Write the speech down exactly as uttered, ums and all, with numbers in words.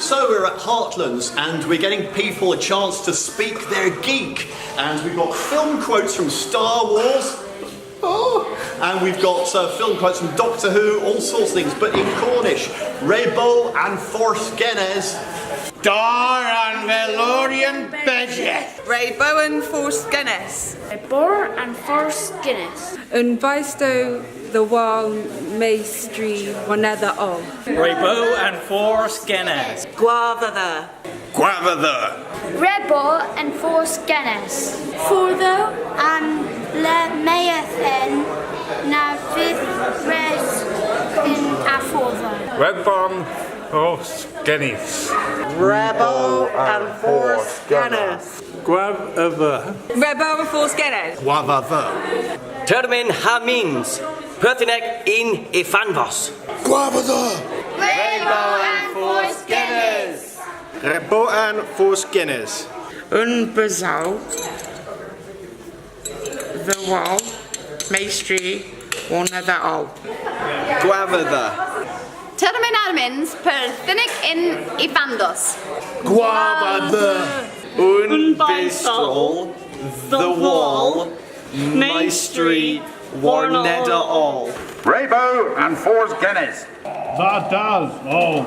So we're at Heartlands and we're getting people a chance to speak their geek. And we've got film quotes from Star Wars. Oh, and we've got uh, film quotes from Doctor Who, all sorts of things, but in Cornish. Re bo an fors genes. Dar an velorian bejeth. Re bo an fors genes. Re bo an fors genes. Yn bysto dhe wal maystri warnedha oll. Re bo an fors genes. Gwav a dheu. Gwav a dheu. Re bo an fors genes. Fordhow an le mayth en na vydh res yn a fordhow. Re bo an fors genes. Re bo an fors genes. Gwav a dheu. Re bo an fors genes. Gwav a dheu. Termyn ha myns perthynek yn efanvos. Gwav a dheu. Re bo an fors genes. Re bo an fors genes. Yn bysto dhe wal maystri warnedha oll. Gwav a dheu. Termyn ha myns perthynek yn efanvos. Gwav a dheu. Yn bysto dhe wal maystri warnedha oll. Re bo an fors genes. Dha das oll.